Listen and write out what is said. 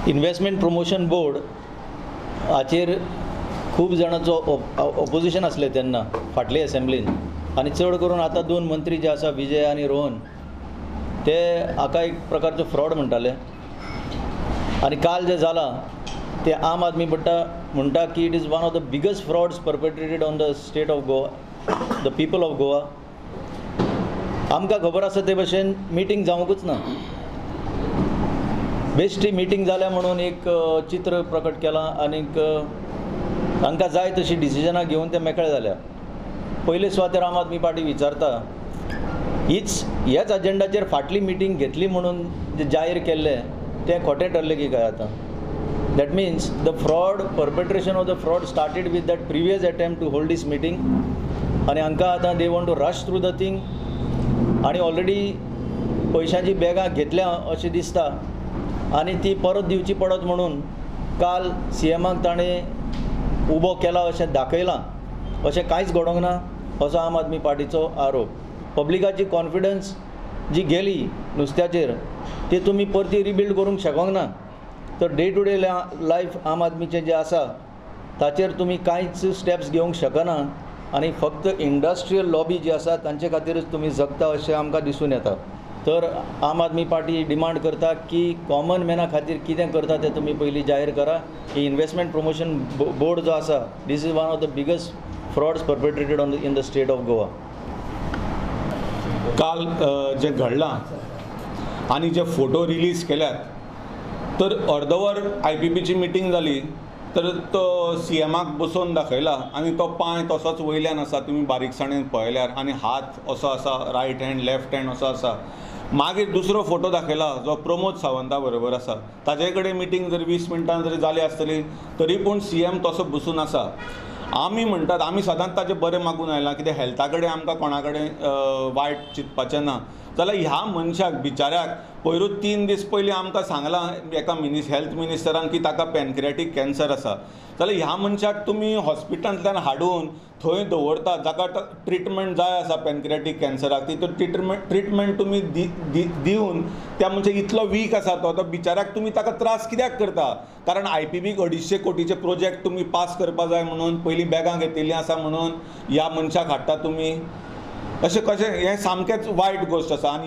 Investment promotion board हाचेर खूब जाणांचो ऑपोजिशन आसलें तेन्ना फाटले एसेंब्लीन, आनी चड करून आतां दोन मंत्री जे आसा विजय आनी रोहन ते हाका एक प्रकारचो फ्रॉड म्हणटाले. आनी काल जें जालां तें आम आदमी म्हणटा की it is one of the biggest frauds perpetrated on the state of Goa, the people of Goa. आमकां खबर आसा ते भशेन मिटींग जावंकूच ना. बेश्टी मिटींग जाल्या म्हणून एक चित्र प्रकट केलां आनीक तांकां जाय तशी डिसिजनां घेवन ते मेकळे जाल्या. पयले सुवातेर आम आदमी पार्टी विचारता हीच ह्याच अजेंडाचेर फाटली मिटींग घेतली म्हणून जे जाहीर केल्लें तें खोटें ठरलें की काय आतां? That means the fraud, perpetration of the fraud started with that previous attempt to hold this meeting. आनी हांकां आतां they want to rush through the thing आनी ऑलरेडी पयशांची बॅगां घेतल्या अशें दिसता आनी ती परत दिवची पडत म्हणून काल सी एमाक ताणें उबो केला अशें दाखयलां. अशें कांयच घडोवंक ना असो आम आदमी पार्टीचो आरोप. पब्लिकाची कॉन्फिडन्स जी गेली नुस्त्याचेर ती तुमी परती रिबिल्ड करूंक शकोंक ना. तर डे टू डे लायफ आम आदमीचें जें आसा ताचेर तुमी कांयच स्टेप्स घेवंक शकना आनी फक्त इंडस्ट्रियल लॉबी जी आसा तांचे खातीरच तुमी जगता अशें आमकां दिसून येता. तर आम आदमी पार्टी डिमांड करता की कॉमन मॅना खातीर कितें करता तें तुमी पयलीं जाहीर करा. ही इन्वेस्टमेंट प्रमोशन बोर्ड जो आसा this is one of the biggest frauds perpetrated on in the state of Goa. काल जें घडलां आनी जे फोटो रिलीज केल्यात तर अर्दवर आय.पी.पीची मिटींग जाली तर तो सी एमाक बसोवन दाखयला आनी तो पांय तसोच वयल्यान आसा, तुमी बारीकसाणेन पळयल्यार, आनी हात असो आसा, रायट हँड लेफ्ट हँड असो आसा. मागीर दुसरो फोटो दाखयला जो प्रमोद सावंता बरोबर आसा, ताजे कडेन मिटींग जर 20 मिनटां जरी जाली आसतली तरी पूण सी एम तसो बसून आसा. आमी म्हणटात आमी सदांच ताजें बरें मागून आयलां, कित्याक हेल्था कडेन आमकां कोणा कडेन वायट चिंतपाचें ना. जाल्यार ह्या मनशाक बिचाऱ्याक पयरूच 3 दीस पयलीं आमकां सांगलां एका हेल्थ मिनिस्टरान की ताका पॅनक्रियाटीक कॅन्सर आसा. जाल्यार ह्या मनशाक तुमी हॉस्पिटलांतल्यान हाडून थंय दवरता जाका ट्रिटमेंट जाय आसा पॅनक्रियाटीक कॅन्सराक, ती ट्रिटमेंट तुमी दिवन त्या मनशाक इतलो वीक आसा तो, तो बिचाऱ्याक तुमी ताका त्रास कित्याक करता? कारण आय.पी.पीक 250 कोटीचे प्रोजेक्ट तुमी पास करपा जाय म्हणून पयलीं बॅगां घेतिल्लीं आसा म्हणून ह्या मनशाक हाडटा तुमी, अशें कशें? हें सामकेंच वायट गोश्ट आसा. आनी